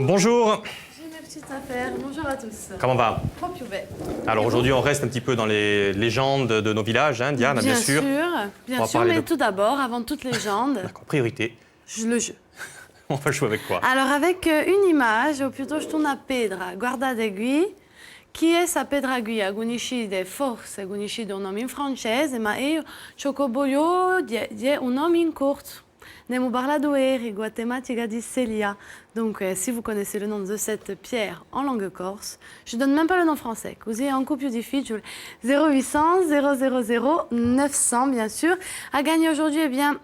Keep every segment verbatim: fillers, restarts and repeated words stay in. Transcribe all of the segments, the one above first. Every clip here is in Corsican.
Bonjour. J'ai mes petites affaires. Bonjour à tous. Comment va ? Propiu bè. Alors aujourd'hui, on reste un petit peu dans les légendes de nos villages, hein, Diana, bien sûr. Bien sûr, bien sûr, mais tout d'abord, avant toute légende, d'accord, priorité. Le jeu. On va jouer avec quoi ? Alors, avec, euh, une image, ou piuttostu una petra. Guardate quì. Chì hè sta petra quì ? A cunniscite, forse cunniscite u nome in francese, ma eiu ciò ch'o vogliu, hè, hè un nome in corsu. N'emu parlatu eri, cù a tematica di Célia. Donc, euh, si vous connaissez le nom de cette pierre en langue corse, je donne même pas le nom français, cusì hè ancu più difficiule. Zéro huit cents, zéro zéro zéro, neuf cents, bien sûr. À gagner aujourd'hui, eh bien,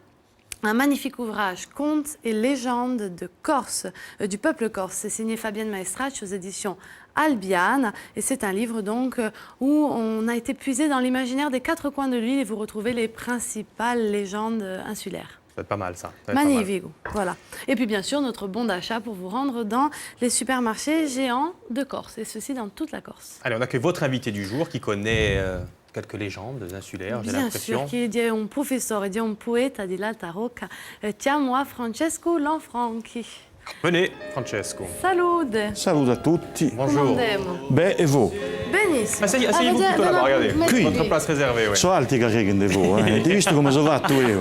un magnifique ouvrage, Contes et légendes de Corse, euh, du peuple corse. C'est signé Fabienne Maestracci aux éditions Albiana. Et c'est un livre, donc, euh, où on a été puiser dans l'imaginaire des quatre coins de l'île et vous retrouvez les principales légendes, euh, insulaires. Ça va être pas mal, ça. Ça va être pas mal. Magnifique, voilà. Et puis, bien sûr, notre bon d'achat pour vous rendre dans les supermarchés géants de Corse, et ceci dans toute la Corse. Allez, on accueille votre invité du jour qui connaît, euh, quelques légendes insulaires, j'ai l'impression. Bien sûr, chì hè un prufessore, hè un pueta di l'Alta Rocca, eh, chjamu à Francescu Lanfranchi. Venez, Francescu. Salute. Salute à tutti. Bonjour. Cumu andemu? Bè, è vo? Benissimu. Ah, ça y est, asseyez-vous plutôt là-bas, regardez. Votre place réservée, ouais. Sò alti i carreghi ind'è vo, eh. Avete vistu cumu sò fattu eiu?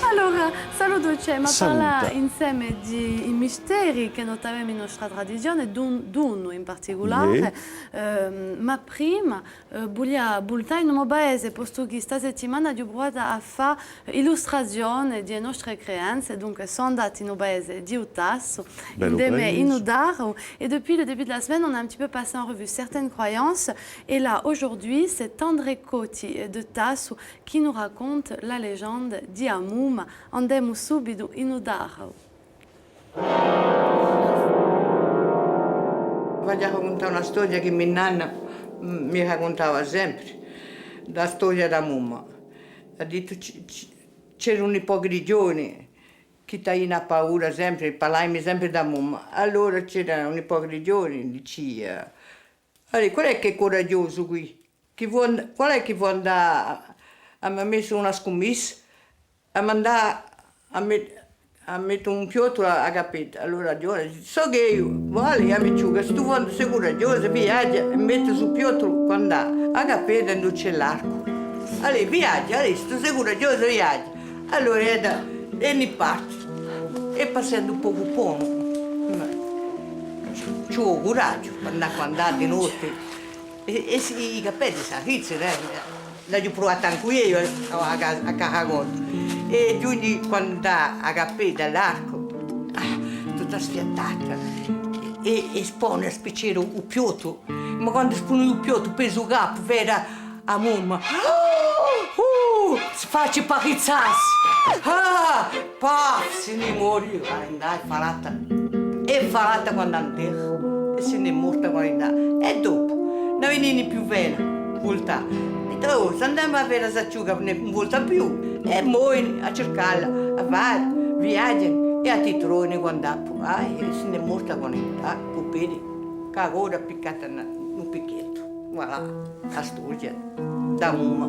Allora, salutu, ci emu à parlà inseme di i misteri chì no t'avemu in nostra tradizione, d'un, d'unu in particulare, ehm, ma prima, eh, vulia vultà in u mo paese, postu chì sta settimana aghju pruvatu à fà illustrazione di e nostre creenze, dunque sò andata in u paese di u Tassu, ind'è mè in u Darru, et depuis le début de la semaine, on a un petit peu passé en revue certaines croyances, et là, aujourd'hui, c'est André Cotti de Tassu qui nous raconte la légende di a mumma. Andemu subitu in u Darru. Vogliu racuntà una storia chì me nanna, mm, mi racuntava sempre, la storia di a mumma. Hà dettu, ci, ci, c'eranu un pocu di ghjovani chì t'avia paura sempre, parlaiami sempre di a mumma. Allora c'era un pocu di ghjovani, dicia, Allora, qual hè chì hè curaghjosu quì? Chì vò and-, qual hè chì vò andà à, à, à mette una scummessa? À mandà à met-, à mette un piottu à, à Cappedda. Allora, a ghjovana dice, sò chì eiu, vale, a me chjuca, sì tù sei curaghjosa, viaghja è metti stu piottu quand'hà à Cappedda induve ci hè l'arcu. Allora, viaghja, allora, sì tù sei curaghjosa, viaghja. Allora, è da, è ni parte. È passendu un pocu ponu. Ma ci vole curaghju, quand'hà, quand'hà di notte. È, è sì, i Cappeddi s'arrizzanu, eh. L'aghju pruvata ancu eiu, eh, à, à, à Caraconda. È ghjunghji quand'hà à Cappedda l'arcu, ah, tutta sfiatata. È, è spone à spicceri u piottu. Ma quandu spone u piottu, pesa u capu, vede a mumma. Uh, si face parizzassi. Ah! Paf, si ne mori, guarda, hè falata. Hè falata quand'hà in terra, è si n'hè morta quand'hà. È dopu, ùn vene più vena, vultà. Dice, oh, s'andemu à veda sta chjuca, ùn volta più. È mò à circalla, à fà, viaghja, è a ti trovi quand'hà, ah, è si n'hè morta quand'hà, cù pedi, cù a coda piccata in un picchettu. Voilà, a storia di a mumma.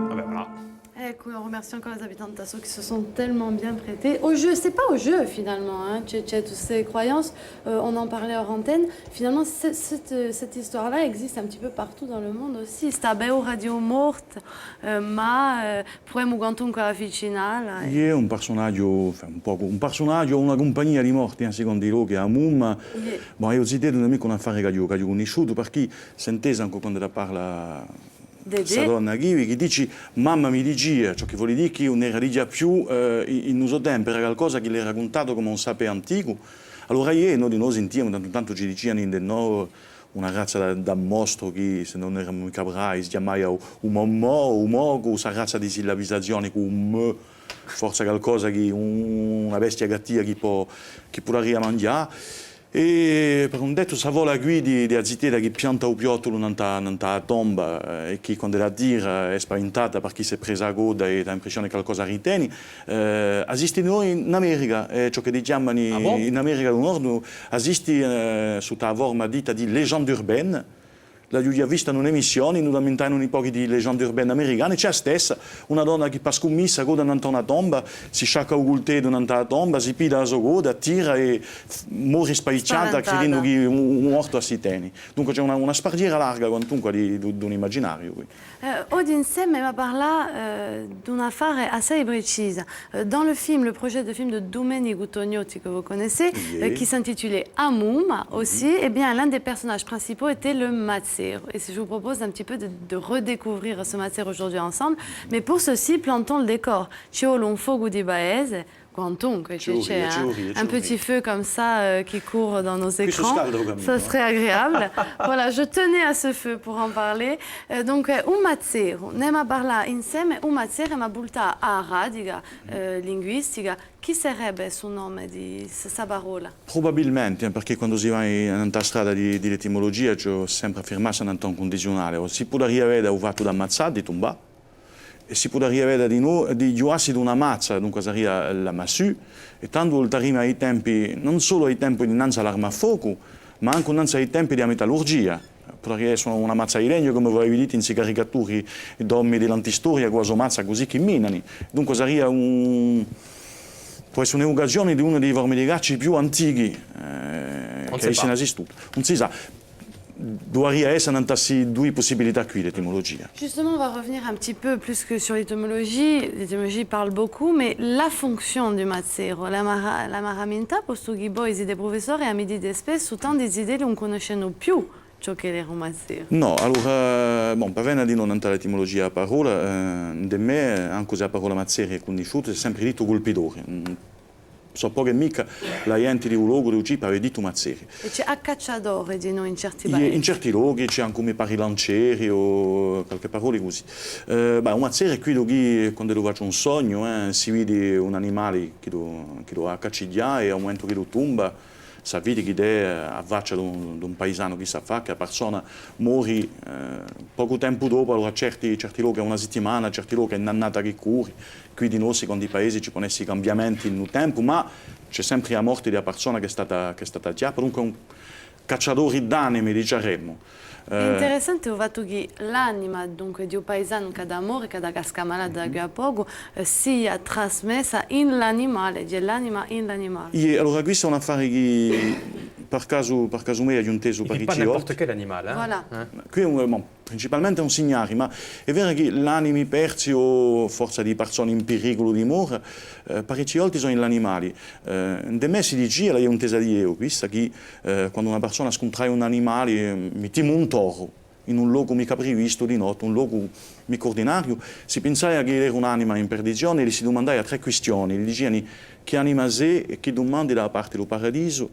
Vabbè, voilà. Ecco, on remercie encore les habitants de Tassu qui se sont tellement bien prêtés au jeu. C'est pas au jeu, finalement, hein, ci hè, ci hè toutes ces croyances, euh, on en parlait hors antenne. Finalement, c'est, cette, euh, cette histoire-là existe un petit peu partout dans le monde aussi. Sta paura di u mortu, euh, ma, euh, pudemu quantunque avvicinalla, eh. Iè, un persunagiu, enfin, un pocu, un persunagiu, una cumpagnia di morti, eh, secondu i lochi, a mumma. Iè. Bon, eiu zitellu ùn hè micca un affare ch'aghju, ch'aghju cunnisciutu, perchè sentesi ancu quandu a parla sta donna quì, chì dici, mamma mi dicia, ciò chì voli dì chì ùn era digià più, eh, in, in u so tempu, era calcosa chì l'era cuntatu cum'è un sapè anticu. Allora iè, noi di noi sintiamu, tantu, tantu ci dicianu ind'è noi, una razza da, da mostru chì, s'è no eramu micca bravi, si chjamaia u, u mommò, u mocu, sta razza di sillabizazioni cù u m, forse calcosa chì un, una bestia cattiva chì pò, chì pudaria manghjà. È per un dettu, sta fola quì di, di a zitedda chì pianta u piottulu nant'à, nant'à a tomba, eh, è chì quand'ella tira hè spavintata perchè s'hè presa a codda è dà l'impressione chì calcosa riteni, eh, esisti in America, eh, ciò chì chjamani in America di u Nordu, esisti, eh, sutta a forma dita di légende urbaine, L'aghju ghjà vista in un'emissione, induve ammintavanu un pocu di legende urbane americane, ci hè a stessa, una donna chì pà scummissa coda nant'à una tomba, si sciacca u cultellu nant'à a tomba, si pida a so coda, tira è f-, mori spaicciata, cridendu chì un, un mortu a si teni. Dunque ci hè una, una sparghjera larga, quantunque, di, di, d'un imaginariu quì. Eh, oghje inseme emu à parlà, eh, d'un affare assai precisu. Euh, dans le film, le projet de film de Domenicu Tognotti, que vous connaissez, euh, qui s'intitulait A Mumma aussi, eh bien, l'un des personnages principaux était le mazzeru. Et je vous propose un petit peu de, de redécouvrir ce mazzeru aujourd'hui ensemble. Mais pour ceci, plantons le décor. Ci vole un focu di paese, quantunque, ci vole, ci vole, un petit feu comme ça, euh, qui court dans nos écrans. Ça serait agréable. Voilà, je tenais à ce feu pour en parler. Euh, donc, euh, u mazzeru, n'emu à parlà inseme, u mazzeru, emu à vultà à a radica, eh, linguistica, chì sarebbe stu nome di s-, sta parolla? Prubabilmente, eh, perchè quandu si và in, in a strada di, di l'etimulugia, ci hè sempre à firmassi nant'à un cundiziunale, o si pudaria veda u fattu d'ammazzà, di tumbà, è si pudaria veda di no-, di ghjuvassi d'una mazza, dunque saria la massue, è tandu vultaremu à i tempi, ùn solu à i tempi dinanzu à l'arma à focu, ma ancu dinanzu à i tempi di a metallurgia. Pudaria esse una, una mazza di legnu, cum'è voi viditi in sti caricaturi d'omi di l'antistoria, cù a so mazza cusì chì minani. Dunque saria un, pò esse un'evucazione di una di i formi di caccia più antichi, eh, chì esse n'hà esistutu. Ùn si sà. Duvaria esse nant'à sti dui pussibilità quì, l'etimulugia. Justement, on va revenir un petit peu plus que sur l'étymologie. L'étymologie parle beaucoup, mais la fonction di u mazzeru, l'emu à ra-, l'emu à ramintà, postu chì voi site prufessore è mi dite spessu, tanti zitelli ùn cunniscenu più ciò ch'ellu era u mazzeru. Nò, allora, bon, pà vena di nò nant'à l'etimulugia di a parolla, eh, ind'è mè, eh, ancu s'è a parolla mazzeru hè cunnisciuta, s'hè sempri dittu culpitore. Mm, sò pochi è micca a ghjenti di u locu, di u Cipru, avè dittu mazzeru. È ci hè a cacciatore di nò in certi paesi. In certi lochi, ci hè ancu, mi pari, lancieri o qualchì parolla cusì. Eh, bè, u mazzeru hè quiddu chì, quand'ellu face un sognu, eh, si vidi un animali chì lu, chì lu và à caccighjà è à u mumentu chì lu tumba, s'avvidi chì hè, eh, a faccia d'un, d'un paisanu chì s'affacca, a parsona mori, eh, pocu tempu dopu, allora certi, certi lochi hè una sittimana, certi lochi hè un'annata chì curi. Quì di nò, secondu i paesi, ci ponu esse cambiamenti in u tempu, ma ci hè sempri a morti di a parsona chì hè stata, chì hè stata chjappa. Dunque hè un cacciatori d'animi, diceremu. Hè interessante u fattu chì l'anima, dunque, di u paisanu chì hà da mori, chì hà da cascà malatu da quì à pocu, eh, sia trasmessa in l'animale, di l'anima in l'animale. Iè, allora, questu hè un affare chì, par casu, par casu meiu, aghju intesu parechji volti. N'importe quel animal, eh? Voilà. Quì hè un, bon, principalmente hè un signari, ma hè vera chì l'animi persi o forse di parsoni in piriculu di mora, eh, parechji volti sò in l'animali. Eh, ind'è mè si dicia, l'aghju intesa eiu quista, chì, eh, quandu una parsona scuntraia un animali, eh, mittimu un toru, in un locu micca privistu di notti, un locu micca urdinariu, si pinsaia chì era un'anima in perdizioni è li si dumandaia trè quistioni, li diciani: chì anima sè è chì dumandi da a parti di u paradisu?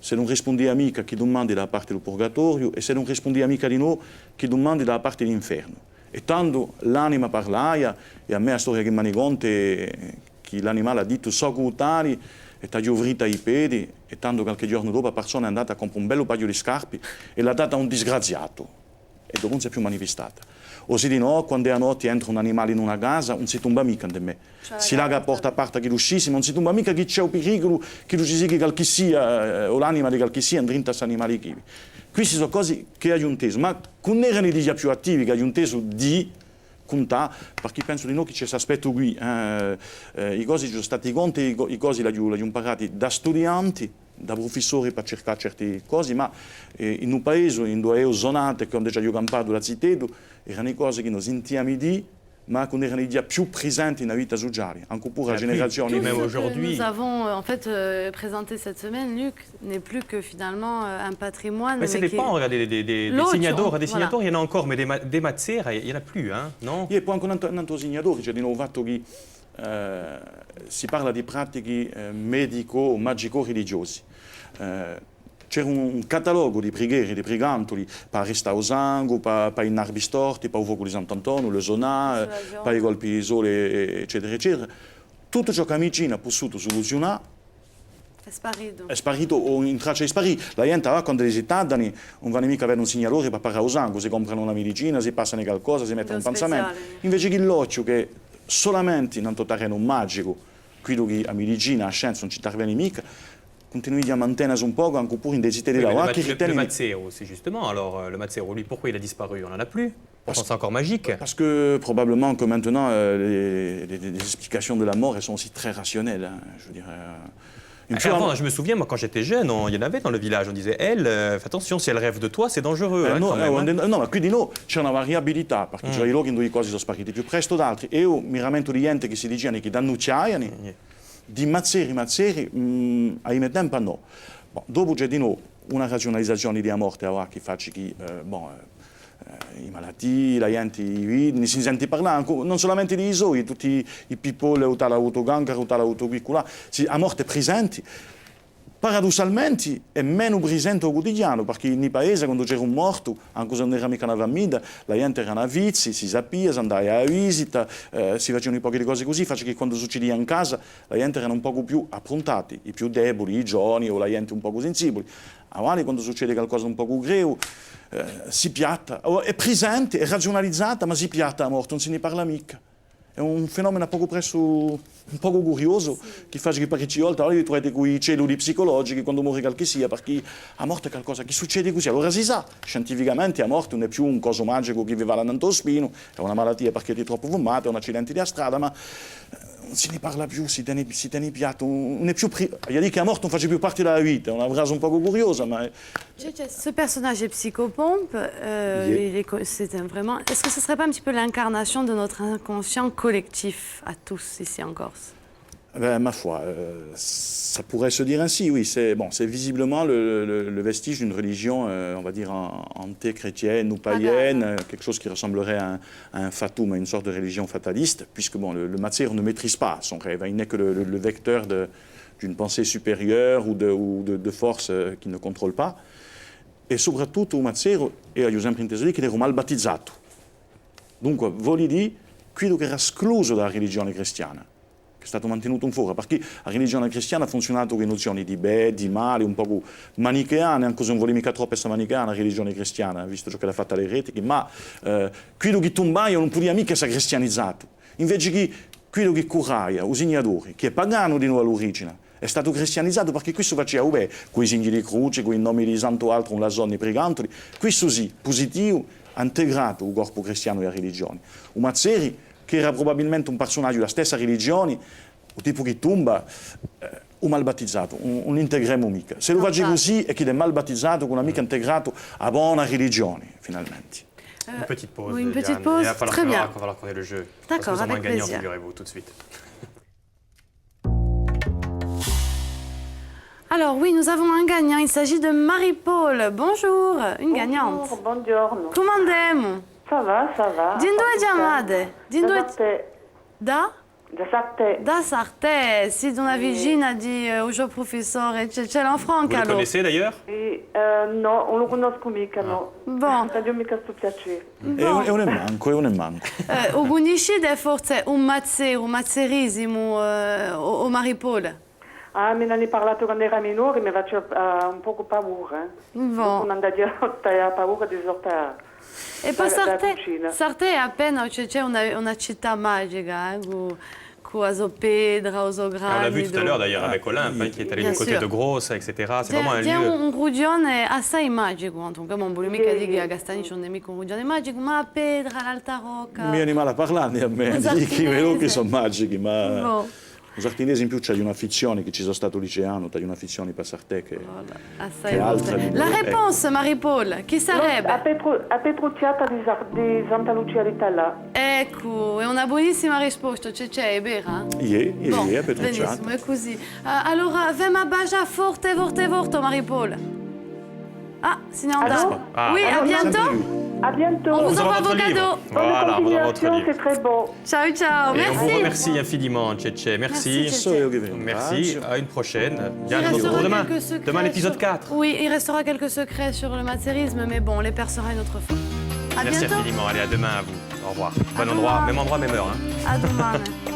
S'ellu ùn rispundia micca, chì dumandi da a parti di u purgatoriu, è s'ellu ùn rispundia micca di nò, chì dumandi da a parti di l'infernu. È tandu l'anima parlaia, è à mè a storia chì m'ani conta hè chì l'animali hà dittu: sò cù u tali, è t'aghju fritu à i pedi, è tandu qualchì ghjornu dopu a parsona hè andata à comprà un bellu paiu di scarpi è l'hà datu à un disgraziatu. È dopu ùn s'hè più manifestata. O sì di nò, quand'hè a notti entra un animali in una casa, ùn si tumba micca, ind'è mè. Si laca a porta aperta chì lu scissi, ma ùn si tumba micca chì ci hè u piriculu chì lu ci sighi qualchissia, eh, o l'anima di qualchissia indrintu à st'animali quì. Quisti sò cosi chì aghju intesu, ma chì ùn erani digià più attivi, chì aghju intesu dì, cuntà, perchè pensu di nò chì ci hè st'aspettu quì, eh, eh, i cosi ci sò stati conti, i co-, i cosi l'aghju, l'aghju imparati da studianti, da prufissori pà circà certi cosi, ma, eh, in u paesi induve eiu sò natu è quandu ci aghju campatu da ziteddu, erani cosi chì no sintiami dì, ma chì ùn erani digià più prisenti in a vita suciali, ancu puru a generazioni. Tout ce que nous avons, euh, en fait, euh, présenté cette semaine, Luc, n'est plus que finalement, euh, un patrimoine, mais ça dépend, regardez, des, des, des signadori, des signadori, il y en a encore, mais des ma-, des mazzeru, il y en a plus, hein, non ? Iè, poi ancu un antru, un antru signadori, ci hè di novu u fattu chì, eh, si parla di pratichi, eh, medico o magico-riligiosi. Eh, C'era un, un catalogu di prigheri, di prigantuli, pà arrestà u sangu, pà, pà i narbi storti, pà u focu di Sant'Antonu, le sauna, eh, pà i colpi di sole, eh, eccetera, eccetera. Tuttu ciò chì a medicina hà pussutu suluziunà hè sparitu. Hè sparitu o in traccia di sparì. A ghjenti avà, quandu si taddani, ùn vani micca à veda un signadori pà parà u sangu, si comprani una medicina, si passani calcosa, si mettani un panzamentu. Inveci chì l'ochju chì solamente in u tarrenu magicu, quiddu chì a medicina, a scienza ùn ci interveni micca, Cuntinueghja à mantenesi un pocu, ancu puru in i zitelli d'avà, chì riteni... Mais le, ma-, le, le mazzeru, c'est justement, alors, euh, le mazzeru, lui, pourquoi il a disparu ? On n'en a plus. Pourtant, c'est encore magique. Parce que probablement que maintenant, euh, les, les, les explications de la mort, elles sont aussi très rationnelles, hein, je veux dire, euh, in più... Avant, je me souviens, moi, quand j'étais jeune, on, il y en avait dans le village, on disait, elle, euh, fais attention, si elle rêve de toi, c'est dangereux, hein, quand même, hein. Eh, nò, ma quì dinò c'hè una variabilità, perchè ci hè i lochi induve i cosi sò spariti più prestu d'altri. Eiu mi rammentu di ghjente chì si diciani chì t'annucciaiani, di mazzeri, mazzeri, mm, à i me tempi nò. Bon, dopu ci hè dinò una raziunalizazioni di a morte, avà, chì faci chì, eh, bon, eh, eh, i malatii, a ghjenti, i vidi, ni si senti parlà, ancu, ùn solamente di i soi, tutti i people, u tali hà avutu cancru, u tali hà avutu quì, culà. Sì, a morte hè prisenti, paradussalmenti hè menu prisenti à u cutidianu, perchè in i paesi, quandu c'era un mortu, ancu s'ùn era micca una famidda, a ghjenti era in uffiziu, si sapia, s'andaia à a visita, eh, si faciani un pocu di cosi cusì, faci chì quandu succedia in casa, a ghjenti erani un pocu più appruntati, i più debuli, i giovani o a ghjenti un pocu sinsibuli. Avali, quandu succedi calcosa un pocu grevu, eh, si piatta, o hè prisenti, hè raziunalizata, ma si piatta a morti, ùn si ni parla micca. Hè un fenomenu pocu pressu, un pocu curiosu, chì faci chì parechji volti, avali, vi truvati cù i celluli psicologichi quandu mori calchissia, perchè a morti hè calcosa chì succedi cusì. Allora si sà, scientificamenti a morti ùn hè più un cosu magicu chì vi fala nantu à u spinu, hè una malatia perchè ti troppu fumati, hè un accidenti di a strada, ma, eh, ùn si ni parla più, si teni, si teni piattu, ùn, ùn hè più pri-, vogliu dì chì a morti ùn faci più parti di a vita, hè una frasa un pocu curiosa, ma hè... C'hè, c'hè ce personnage psychopompe, euh, il est co-, c'est un vraiment, est-ce que ce serait pas un petit peu l'incarnation de notre inconscient collectif à tous ici en Corse ? Ben, ma foi, euh, ça pourrait se dire ainsi, oui. C'est, bon, c'est visiblement le, le, le vestige d'une religion, euh, on va dire, an-, antéchrétienne ou païenne, euh, quelque chose qui ressemblerait à un, à un fatum, à une sorte de religion fataliste, puisque, bon, le, le mazzeru ne maîtrise pas son rêve, hein. Il n'est que le, le, le vecteur de, d'une pensée supérieure ou de, ou de, de forces, euh, qu'il ne contrôle pas. È soprattuttu u mazzeru, eiu aghju sempre intesu dì chì era un malbattizatu. Dunque, voli dì, quellu chì era sclusu da a religione cristiana, chì hè statu mantenutu in fora, perchè a religione cristiana hà funziunatu cù e nuzioni di bè, di mali, un pocu manicheane, ancu s'è ùn voli micca troppu essa manicheana, a religione cristiana, vistu ciò ch'ella hà fattu à l'eretichi, ma, eh, quellu chì tumbaia ùn pudia micca essa cristianizatu. Inveci chì quellu chì curraia, u signaturi, chì hè paganu dinù à l'urigine, hè statu cristianizatu, perchè quissu facia u bè, cù i signi di cruci, cù i nomi di santu altru, ùn la sò, ni prigantuli, quissu sì, pusitivu, hà integratu u corpu cristianu di a religioni. U mazzeri, chì era prubabilmenti un parsunagiu di a stessa religioni, u tipu chì tumba, eh, u malbattizatu, ùn, ùn l'integremu micca. S'ellu faci cusì, hè chì l'hè malbattizatu, chì ùn hà micca integratu a bona religioni, finalmenti. Euh, une petite pause, oui, une petite pause. Très bien. Il va falloir, il va falloir qu'on ait le jeu. D'accord, avec plaisir. Parce que nous avons un gagnant, figurez-vous, tout de suite. Alors oui, nous avons un gagnant, il s'agit de Marie-Paule. Bonjour, une gagnante. Bonjour, bonghjornu. Cumu andemu? Ça va, ça va. D'induve chjamate? D'induve? Da Sartè. Da? Da Sartè. Da Sartè, site una vicina di, eh, u so prufissore, Cecè Lanfranchi, allora. Vous le connaissez d'ailleurs ? Eh, eh, nò, ùn lu cunnoscu micca, nò. Bon. Ùn aghju micca stu piacè. È ùn, è ùn hè mancu, è ùn hè mancu. Eh, u cunniscite forse u mazzeru, u mazzerisimu, eh, o, o Marie-Paule? Ah, mi n'ani parlatu quand'era minore, mi facia, eh, un pocu paura, eh. Bon. Dunque, m'andaghju à paura di sorte da, da cucina. È po Sartè, Sartè hè appena, ci hè, ci hè una, una cità magica, eh, cù, cù a so petra, u so granitu. Et on l'a vu tout à l'heure d'ailleurs avec Olympe, hein, qui est allé du côté de Grosse, et cetera. C'est vraiment un lieu. Ci hè un, un rughjone assai magicu, en tout cas, ùn vogliu micca dì chì à Castagniccia ùn hè micca un rughjone magicu, ma a petra, l'Alta Rocca. Mi veni mali à parlanni à mè, dì chì i me lochi sò magichi, ma... Bon. U Sartinesi in più ci hè un'affizzioni, chì ci sò statu liceanu, ci hè un'affizzioni pà Sartè chì, chì hè altra di... La réponse, Marie-Paule, chì sarebbe? A Petru-, a Petrucciata di Sar-, di Santa Lucia di Tallà. Eccu, hè una bunissima risposta, Cecè, hè vera? Iè, iè, iè, a Petrucciata. Bon, benissimu, hè cusì. Eh, allora, femu à basgià forte, forte, forte, Marie-Paule. Ah, si n'hè andatu. Allô ? Ah. Oui, à bientôt. À bientôt. On vous envoie vos cadeaux. Bonne continuation, c'est très beau. Ciao, ciao. Merci. Et on vous remercie infiniment, Cecè. Merci. Merci, Cecè. Merci. À une prochaine. Bien, on se retrouve demain. Demain, l'épisode quatre. Oui, il restera quelques secrets sur le mazzerisme, mais bon, on les percera une autre fois. À bientôt. Merci infiniment. Allez, à demain à vous. Au revoir. Même endroit, même heure, hein. À demain.